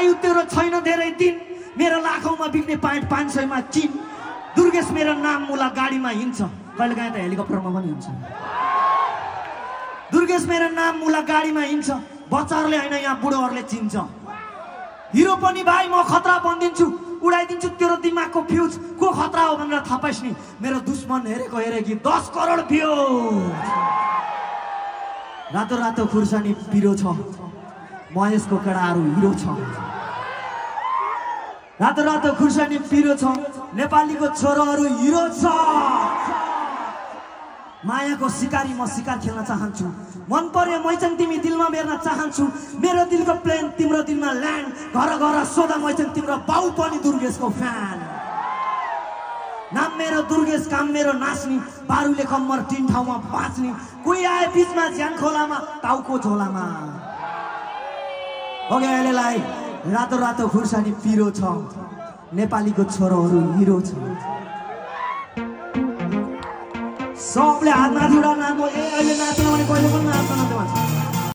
आयु तेरो छैन धेरै दिन मेरो लाखौंमा बिक्ने प्यान्ट 500 मा चिन दुर्गेश मेरो नाम मुला गाडीमा हिँड्छ कहिलेकाहीँ त हेलिकप्टरमा पनि हिँड्छ दुर्गेश मेरो नाम मुला गाडीमा हिँड्छ बच्चाहरूले हैन यहाँ बुढोहरूले चिन्छ हिरो पनि भाइ म खतरा बन्दिन्छु उडाइदिन्छु तेरो दिमागको फ्युज को खतरा हो भनेर थाहा पाइस् नि मेरो दुश्मन हेरेको हेरेकी 10 करोड भ्युज रातो रातो खुर्सानी पिरो छ महेशको केडाहरू हिरो छ रातो रातो खुर्सानी पिरो छ नेपालीको छोराहरू हिरो छ मायाको शिकारी म शिकार खेल्न चाहन्छु मन पर्यो मैचन तिमी दिलमा मेर्न चाहन्छु मेरो दिलको प्लेन तिम्रो दिलमा ल्यान्ड घर घर सोधा मैचन तिम्रो बाउ पनि दुर्गेशको फ्यान नाम मेरो दुर्गेश काम मेरो नाच्ने बारुले कम्मर 3 ठाउँमा बाँच्ने कोही आए बीचमा ज्यान खोलामा टाउको झोलामा ओके अहिलेलाई रातो रातो खुर्सानी पिरो छ नेपालीको छोराहरू हिरो छ सबले हात माथि उडाउन अहिले नाच्न भने कहिले पनि